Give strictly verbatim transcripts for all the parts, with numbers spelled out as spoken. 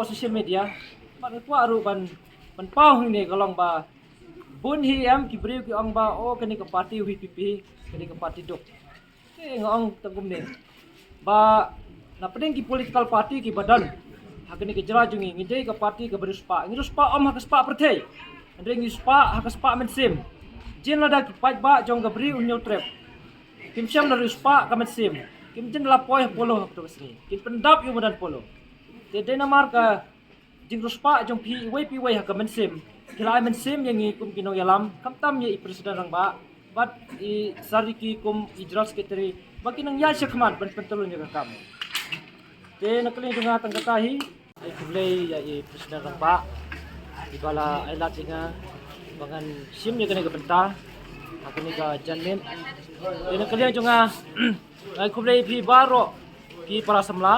social media, bad nga kwah ruh ban, ban pynpaw hangne ka long ba bun hi em ki briew ki ong ba, oh, kane ka party VPP, kane ka party duk. Te nga ong tang kumne ba na pdeng ki political party kiba don ha kane ka jylla jong ngi, ngi dei ka party kaba riewspah, ngi riewspah ym ha ka spah pyrthei, hynrei ngi spah ha ka spah mynsiem. Jin lada ki paidbah jong ka Bri u Hynñiewtrep kim shem na riewspah ka mynsiem, kim jin la poi ha polo ha kato ka sngi, kin pyndap ïa u madan polo. Te dei namar ka jingriewspah jong phi iwei pa iwei ha ka mynsiem, ki la ai mynsiem ïa ngi kum ki nongïalam, khamtam ïa i president rangbah bad i Sir Ricky kum i general secretary, ba ki nang ïaid shakhmat ban pyntyllun ïa ka kam. Te na ka liang jong nga tang kata hi, ai khublei ïa i president rangbah iba la ai lad ïa nga ba ngan shim ïa kane ka bynta ha kane ka janmiet. Te na ka liang jong nga, ai khublei ïa phi baroh ki para samla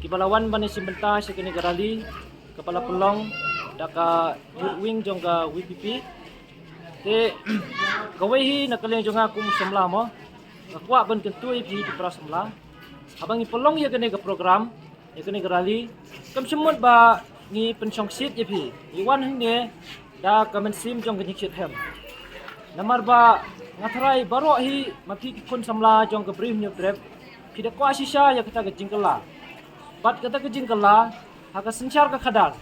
kiba la wan ban ïashim bynta sha kane ka rally kaba la pynlong da ka youth wing jong ka VPP. Te kawei hi na ka liang jong nga kum u samla mo, nga kwah ban kyntu ïa phi ki para samla, haba ngi pynlong ïa kane ka program, ïa kane ka rally, kam shym mut ba ngi pynshongshit ïa phi, ngi wan hangne da ka mynsiem jong ka jingshit hem. Namar ba nga tharai baroh hi ma phi ki khun samla jong ka Bri u Hynñiewtrep, phi da kwah shisha ïa kata ka jingkylla. Bad kata ka jingkylla ha ka synshar ka khadar.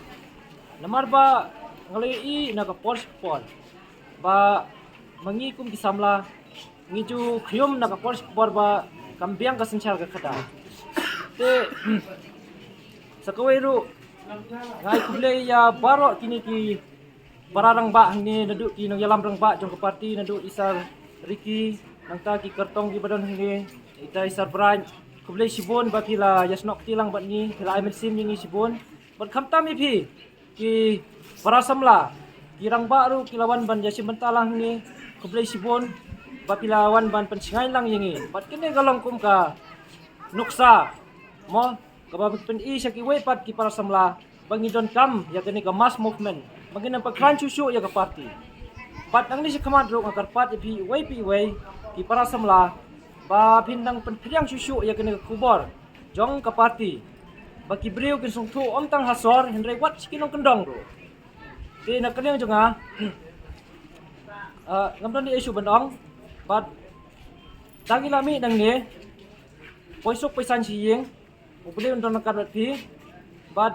Namar ba nga la ïohi na ka por sha ka por ba ma ngi kum ki samla ngi ju khñium na ka por sha ka por ba kam biang ka synshar ka khadar. Te sa kawei ruh, nga ai khublei ïa baroh kine ki para rangbah hangne, naduh ki nongïalam rangbah jong ka party, naduh i Sir Ricky, nangta ki kyrtong kiba don hangne, ita i Sir Bright. Khublei shibun ba phi la ïasnoh kti lang bad ngi, phi la ai mynsiem ïa ngi shibun. Bad khamtam ïa phi ki para samla, ki rangbah ruh ki la wan ban ïashim bynta lang hangne, khublei shibun ba phi la wan ban pynshngaiñ lang ïa ngi. Bad kane ka long kum ka nuksa mo, kaba pyni sha kiwei pat ki para samla ba ngi donkam ïa kane ka mass movement ba ngin nang pynkhlaiñ shuh shuh ïa ka party. Bad nangne shakhmat ruh nga kyrpad ïa phi iwei pa iwei ki para samla ba phin nang pynphriang shuh shuh ïa kane ka khubor jong ka party, ba ki briew kin sngewthuh ym tang ha sor hynrei wat sha ki nongkyndong ruh. Te na ka liang jong nga, ah, ngam don ei ei shuh ban ong, bad tang ïa la mih nangne, poi suk poi saiñ sha ïing, U Blei un don ryngkat bad phi. Bad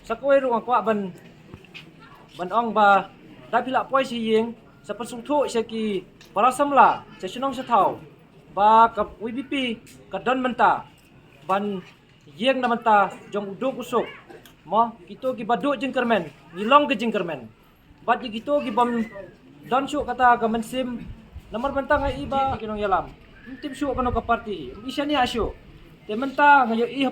sa kawei ruh nga kwah ban, ban ong ba da phi la poi sha ïing, sa pynsngewthuh sha ki para samla sha shnong sha thaw ba ka VPP ka don mynta ban ïeng na bynta jong u duk u suk. Mo, kito kiba duh jingkyrmen, ngi long ka jingkyrmen. Bad ïa kito kibym don shuh kata ka mynsiem, namar mynta nga ïohi ba ki nongïalam ym tip shuh kano ka party, ym i shaniah shuh. Te mynta nga ïohi